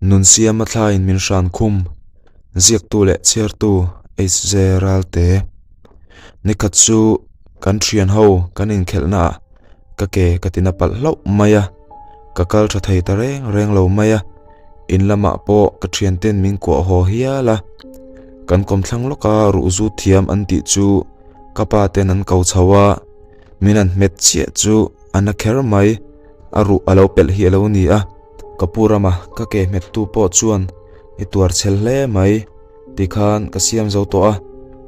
Nunsiama thlain min hran khum, ziaktu leh chhiartu HJ Ralte. Nikhat chu kan thian ho kan inkhelhnaah ka ke ka tina palh hlauh mai a, ka kal tha thei ta reng reng lo mai a, in lamah pawh ka thianten min kuah haw hial a. Kan kawmthlang lawka ruh zut thiam an tih chu ka pa ten an ko chho a, min han hmet chiah chu a na kher mai, a ruh a lo pelh hi a lo ni a. Ka pu rama ka ke hmettu pawh chuan i tuar chhel hle mai tikhan ka siam zo tawh a,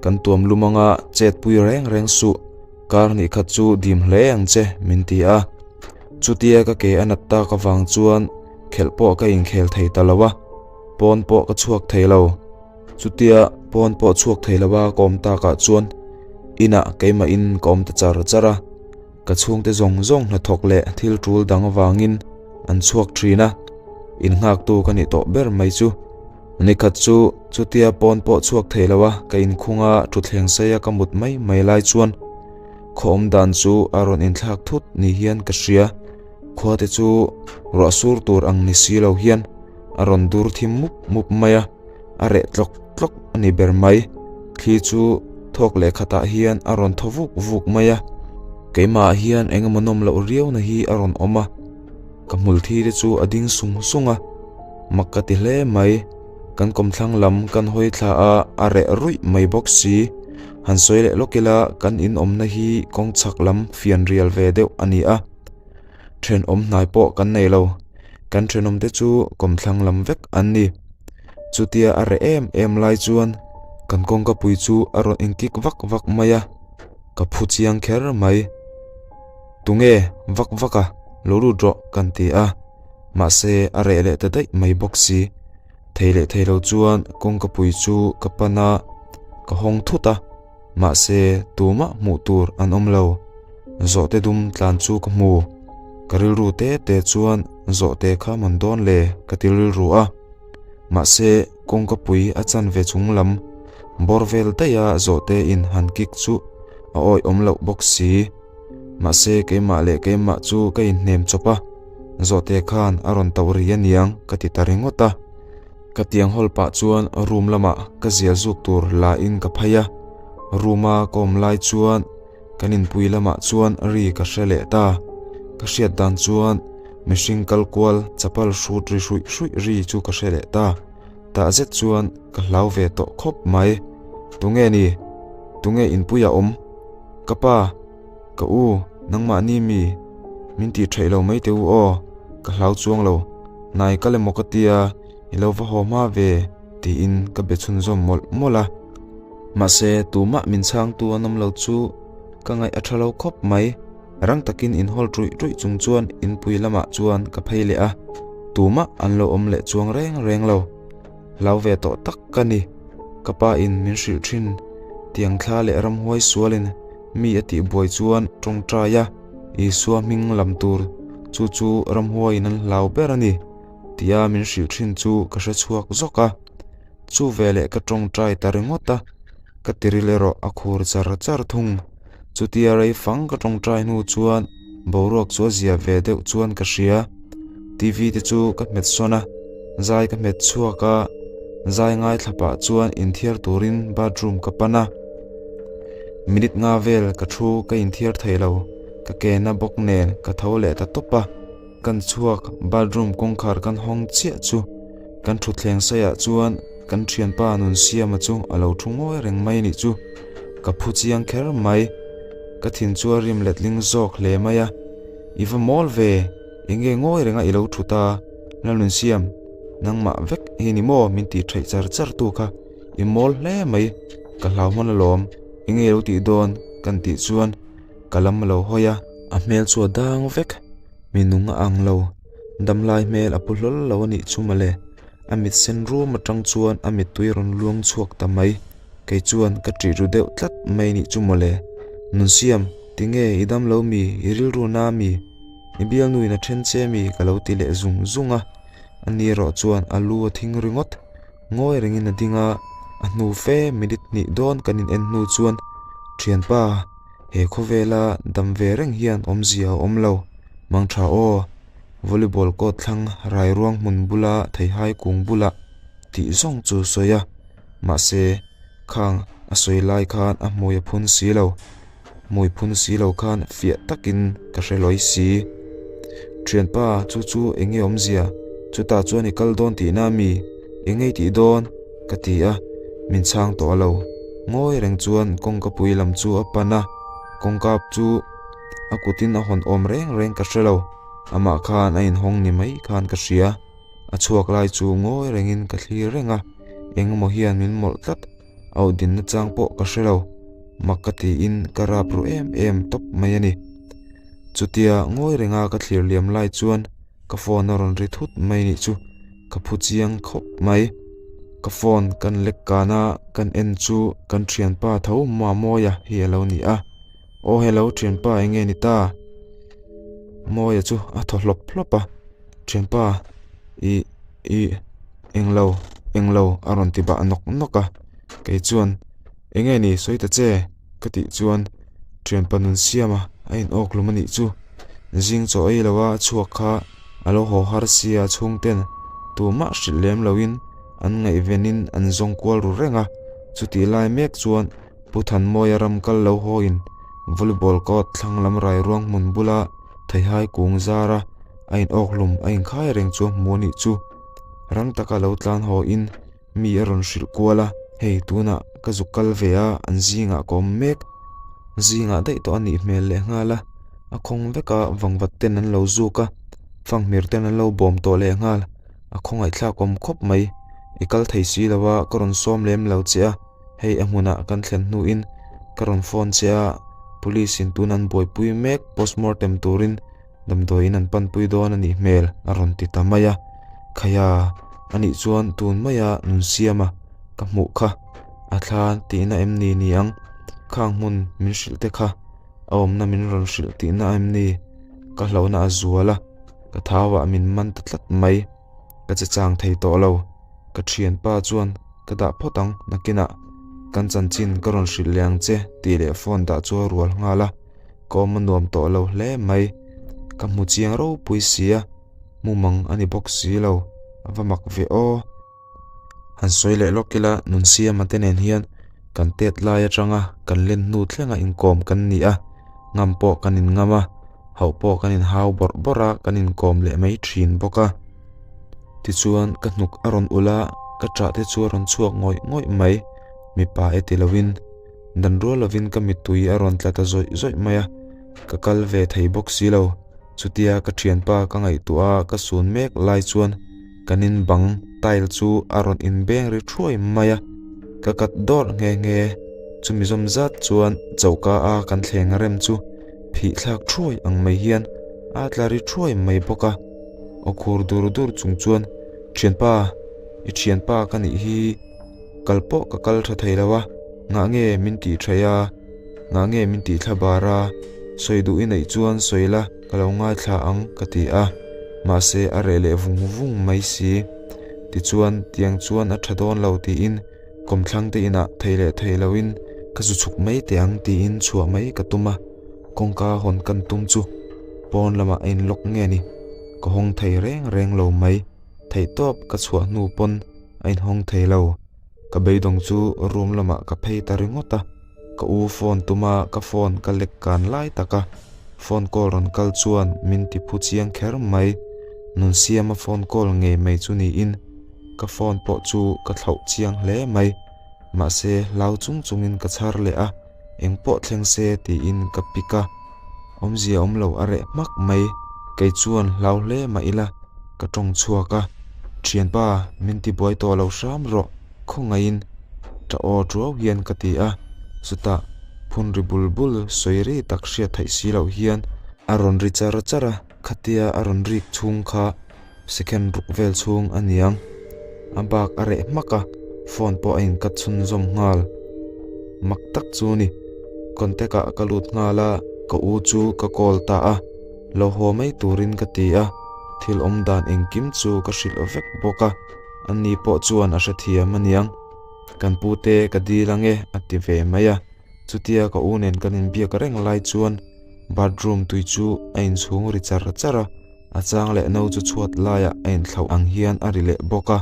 kan tuam lum anga chet pui reng reng suh, kar hnih khat chu dim hle ang che min ti a. Chutia ka ke a nat tak avang chuan khelh pawh ka inkhel thei ta lo a, pawn pawh ka chhuak thei lo. Chutia pawn pawh chhuak thei lo a ka awm takah chuan inah keimahin ka awm ta char char a. Ka chhungte zawng zawng hnathawk leh thil tul dang avangin an chhuak thin a, innghaktu ka nih tawh ber mai chu. Nikhat chu chutia pawn pawh chhuak thei lo a ka inkhung a thutthleng sei a ka mut mai mai lai chuan khaw awm dan chu a rawn inthlak thut ni hian ka hria. Khua te chu ruah sur tur ang ni si lo hian a rawn dur thim mup mup mai a. a reh tlawk tlawk a ni ber mai. Thli chu thawk leh khatah hian a rawn thaw vuk vuk mai a, keimahah hian eng emaw nawm loh riauna hi a rawn awm a, ka hmul thi te chu a ding sung sung a, mak ka ti hle mai. Kan kawmthlang lam kan hawi thla a, a reh ruih mai bawk si. Han sawi leh lawk ila kan in awmna hi kawng chhak lam fian rial ve deuh a ni a, thenawm hnai pawh kan nei lo. Kan thenawm te chu kawmthlang lam vek an ni. Chutia a reh em em lai chuan kan kawngka pui chu a rawn inkik vak vak mai a, ka phu chiang kher mai. Tunge vak vak a, lo lut rawh kan ti a, mahse a reh leh ta daih mai bawk si. Thei leh thei lo chuan kawngka pui chu ka pan a, ka hawng thut a. Mahse, tumah hmuh tur an awm lo. Zawhte dum tlan chu ka hmu. Ka rilru te te chuan zawhte kha man dawn le ka ti rilru a. Mahse, kawngka pui a chan ve chung lam bawr vel daih a zawhte in han kick chu a awih awm loh bawk si. Mahse, keimah leh keimah chu ka inhnem chawp a, zawhte khan a rawn tauh ri aniang ka ti ta ringawt a. Ka tiang hawl pah chuan room lamah ka zial zuk tur la in ka phei a, room a ka awm lai chuan kan inpui lamah chuan ri ka hre leh ta. Ka hriat dan chuan mihring kal kual chapal hrut ri hruih hruih ri chu ka hre leh ta. Tah zet chuan ka hlau ve tawh khawp mai. Tunge ni? Tunge inpuia awm? Ka pa? Ka u, nangmahni mi min tih theih lo mai teh u aw, ka hlau chuang lo, hnai kal emaw ka tia i lo va haw hma ve tiin ka be chhunzawm mawlh mawlh a. Mahse, tumah min chhangtu an awm lo chu ka ngaih a tha lo khawp mai, rang takin inhawl ṭuih ṭuih chung chuan inpui lamah chuan ka phei leh a, tumah an lo awm leh chuang reng reng lo. Hlau ve tawh tak ka ni, ka pa in min hrilh thin, tiang thla leh ramhuai sualin mi a tih buai chuan tawngtai a, Isua hming lam tur chu chu ramhuai in an hlau ber a ni tia min hrilh thin chu ka hre chhuak zawk a, chu veleh ka tawngtai ta ringawt a, ka tiril erawh a khur char char thung, chutia rei fang ka tawngtai hnu chuan boruak chu a zia ve deuh chuan ka hria. TV te chu ka hmet sawn a, zai ka hmet chhuak a, zai ngaithla pah chuan inthiar turin bathroom ka pan a. Minute nga vel ka thu ka inthiar thei lo, ka ke na bawk nen ka tho leh ta tawp a. Kan chhuak bathroom kawngkhar kan hawng chiah chu kan thutthleng saiah chuan kan thianpa Nunsiama chu a lo thu ngawi reng mai nih chu. Ka phu chiang kher mai, ka thin chu a rim letling zawk hle mai a. I va mawl ve, enge ngawi renga i lo thut a, Lalnunsiam, nangmah vek hi ni maw min tih theih char char tu kha, i mawl hle mai, ka hlau hman alawm, enge i lo tih dawn kan tih chuan ka lam a lo hawi a. A hmel chu a dang vek, mi nung a ang lo, damlai hmel a pu hlawl lo a nih chu mawle, a mit sen rum atang chuan a mittui rawn luang chhuak ta mai, kei chuan ka ṭih ru deuh tlat mai nih chu mawle, Nunsiam. Tinge i dam lo mi, i rilru na mi, i bialnuin a then che mi ka lo ti leh zung zung a, ani erawh chuan a lu a thing ringawt. Ngawi rengin a ding a, a hnu fe minute hnih dawn kan in en hnu chuan Thianpa, he khawvela dam ve reng hian awmzia a awm lo, mang tha aw. Volleyball court thlang Rairuang hmun bula theihai kung bulah tih zawng chu sawi a, mahse khang a sawi lai khan a hmui a phun si lo. Hmui phun si lo khan fiah takin ka hre lawi si. Thianpa chu chu eng nge awmzia? Chutah chuan i kal dawn tihna mi? Eng nge i tih dawn? Ka ti a, min chhang tawh a lo. Ngawi reng chuan kawngka pui lam chu a pan a, kawngka chu a kutin a hawn awm reng reng ka hre lo. Amah khan a inhawng ni mai khan ka hria. A chhuak lai chu ngawi rengin ka thlir reng a, eng emaw hian min mawlh tlat. Auh dinna chang pawh ka hre lo. Mak ka tiin ka rap ru em em tawp mai a ni. Chutia ngawi renga ka thlir liam lai chuan ka phone a rawn ri thut mai nih chu ka phu chiang khawp mai. Ka phone kan lek kan a kan en chu kan thianpa tho Mamawia hi a lo ni a. Aw hello thianpa eng nge ni ta? Mawia chu a thaw hlawp hlawp a. Thianpa i i englo englo a rawn ti bah nawk nawk a. Kei chuan eng nge ni sawi ta che ka tih chuan thianpa nun siam a a in awk hlum a nih chu. Zing chaw ei lo a chhuak kha a lo haw har sia chhungten tumah hrilh lem loin an ngaihvenin an zawng kual ru reng a. Chutih lai mek chuan Pu Thanmawia ram kal lo hawiin volleyball court thlang lam rai ruang hmun bula theihai kung zara a in awk hlum a inkhai reng chu a hmu a nih chu. Rang taka lo tlan hawiin mi a rawn hrilh kual a, hei tunah ka zuk kal ve a an zingah ka awm mek. Zingah daih tawh a nih hmel leh nghal a, a khawng vek a vangvat ten an lo zuk a, fanghmir ten an lo bawm tawh leh nghal. A khawngaihthlak awm khawp mai, i kal thei si lo a ka rawn sawm lem lo che a. Hei a hmunah kan thlen hnuin ka rawn phone che a, police in tun an buaipui mek postmortem turin damdawiin an panpui dawn a nih hmel a rawn ti ta mai a. Khaia a nih chuan tun maia nun siama ka hmuh kha a thla tihna em ni ni ang? Khang hmun min hrilh te kha a awmna min rawn hrilh tihna em ni? Ka hlauhna a zual a, ka thauah min man ta tlat mai. Ka che chang thei tawh lo. Ka thianpa chuan ka dah phawt ang nakinah kan chanchin ka rawn hrilh leh ang che tih leh phone dah chu a rual nghal a, ka awm a nuam tawh lo hle mai. Ka hmu chiang ropui si a, mumang a ni bawk si lo, a va mak ve aw. Han sawi leh lawk ila Nunsiama te nen hian kan tet lai atanga kan len hnu thlenga inkawm kan ni a, ngam pawh kan inngam a. Hauh pawh kan inhau bawrh bawrh a, kan inkawm leh mai thin bawk a. Tichuan ka hnuk a rawn ulh a, ka ṭah te chu a rawn chhuak ngawih ngawih mai. Mipa e ti lovin, dan rual lovin ka mittui a rawn tla ta zawih zawih mai a, ka kal ve thei bawk si lo. Chutia ka ṭhianpa ka ngaihtuah a, ka sun mek lai chuan kan in bang tile chu a rawn inbeng ri thuai mai a, ka kat dawrh nghe nghe. Chumi zawm zat chuan choka a kan thleng rem chu phih thlak thuai ang mai hian a tla ri thuai mai bawk a, aw khur dur dur chung chuan thianpa i thianpa ka nih hi kal pawh ka kal tha thei lo a ngah nge min tih thaih a ngah nge min tih thla bar a sawi duh i neih chuan sawi la ka lo ngaithla ang ka ti a mahse a reh leh vung vung mai si tichuan tiang chuan a tha dawn lo tiin Kawmthlang te inah thei leh thei loin ka zu chhuk mai teh ang tiin chhuah mai ka tum a, kawngka hawn kan tum chu pawn lamah a inlock nge ni, ka hawng thei reng reng lo mai, theihtawp ka chhuah hnu pawn a inhawng thei lo, ka beidawng chu room lamah ka phei ta ringawt a. Ka u phone tuma ka phone ka lek kan lai taka phone call rawn kal chuan min ti phu chiang kher mai. Nunsiama phone call ngei mai chu niin ka phone pawh chu ka thlauh chiang hle mai. Mahse hlau chung chungin ka chhar leh a, eng pawh thleng se tiin ka pick a. Awmzia awm lo a reh hmak mai. Kei chuan hlau hle mah ila ka tawng chhuak a, Thianpa min ti buai tawh lo hram rawh. Khawngaihin ṭah aw ṭuau hian ka ti a, chutah phun ri bul bul sawi ri tak hriat theih si loh hian a rawn ri char char a, khatia a rawn rik chhung kha second ruk vel chhung a niang. A bak a reh hmak a, phone pawh a inkat chhunzawm nghal. Mak tak chu ni, contact ah ka lut nghal a, ka u chu ka call ta a, lo haw mai turin ka ti a, thil awm dan engkim chu ka hrilh vek bawk a. Ani pawh chuan a hrethiam aniang. Kan pute ka dil ange a ti ve mai a. Chutia ka u nen kan inbiak reng lai chuan bathroom tui chu a inchhung ri char char a. A chang leh no chu chhuat laiah a inthlauh ang hian a ri leh bawk a,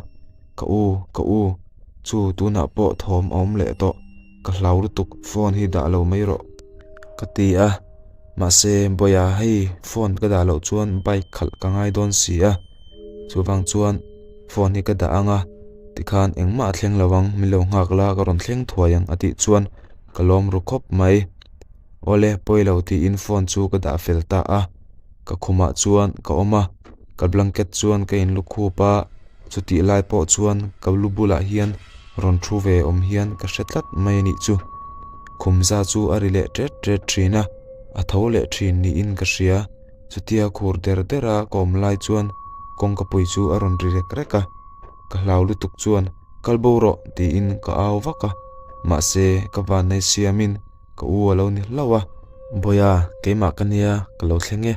Ka u, ka u, chu tunah pawh thawm a awm leh tawh, ka hlau lutuk, phone hi dah lo mai rawh ka ti a, mahse Bawiha hei phone ka dah loh chuan bike khalh ka ngai dawn si a, chuvang chuan phone hi ka dah ang a, tikhan engmah a thleng lo ang, min lo nghak la ka rawn thleng thuai ang a tih chuan ka lawm ru khawp mai. Awle pawi lo tiin phone chu ka dah fel ta a, ka khumah chuan ka awm a, ka blanket chuan ka in lukhup a, chutih lai pawh chuan ka lu bulah hian rawn thu ve awm hian ka hre tlat mai a nih chu. Khum za chu a ri leh tet tet thin a, a tho leh thin niin ka hria. Chutia khur der der a ka awm lai chuan kawngka pui chu a rawn ri rek rek a, ka hlau lutuk chuan kal bo rawh tiin ka au vak a, mahse ka vannei siamin Ka u a lo ni hlauh a, Bawiha, keimah ka nia, ka lo thleng e,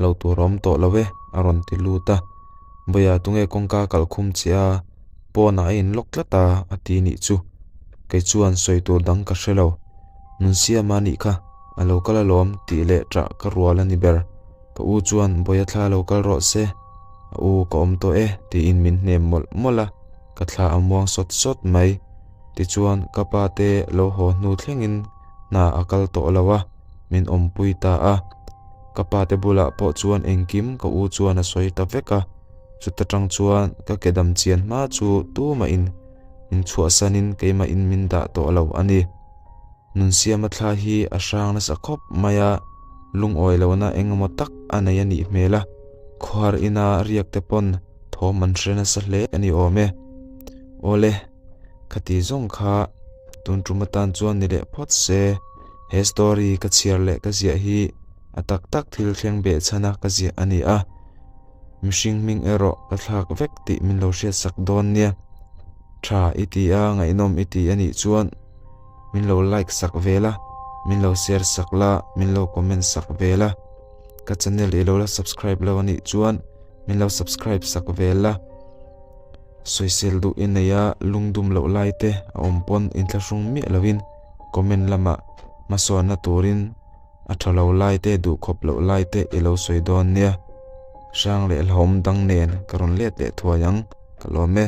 lo tur a awm tawh lo e, a rawn ti lut a. Bawiha, tunge kawngka kalh khum che a, pawnah a inlawk tlat a, a ti nih chu. Kei chuan sawi tur dang ka hre lo. Nunsiama nih kha, a lo kal alawm tih leh ṭah ka rual a ni ber. Ka u chuan Bawiha thla lo kal rawh se, a u ka awm tawh e, tiin min hnem mawlh mawlh a, ka thla a muang sawt sawt mai. Tichuan ka pa te lo haw hnu thlengin hna a kal tawh lo a, min awmpui ta a. Ka pa te bulah pawh chuan engkim ka u chuan a sawi ta vek a, chuta tang chuan ka ke dam chian hma chu tumahin min chhuahsanin keimahin min dah tawh lo a ni. Nunsiama thla hi a hrang nasa khawp mai a, lungawi lohna engemaw tak a nei a nih hmel a, khawhar ina riak te pawn thawm an hre nasa hle a ni awm e. Awle. Khati zawng kha tun tum atan chuan ni leh phawt se, he story ka chhiar leh ka ziah hi a tak tak thil thleng beh chhana ka ziah a ni a, mihring hming erawh ka thlak vek tih min lo hriat sak dawn nia. Tha i ti a, ngaihnawm i ti a nih chuan min lo like sak ve la, min lo share sak la, min lo comment sak ve la, ka channel i lo la subscribe lo a nih chuan min lo subscribe sak ve la. Sawisel duh i nei a, lungdum loh lai te a awm pawn inthlahrung miah lovin comment lamah hmasawnna turin a tha lo lai te duhkhawp loh lai te i lo sawi dawn nia. Hrang leh hlauhawm dang nen ka rawn let leh thuai ang, ka lawm e.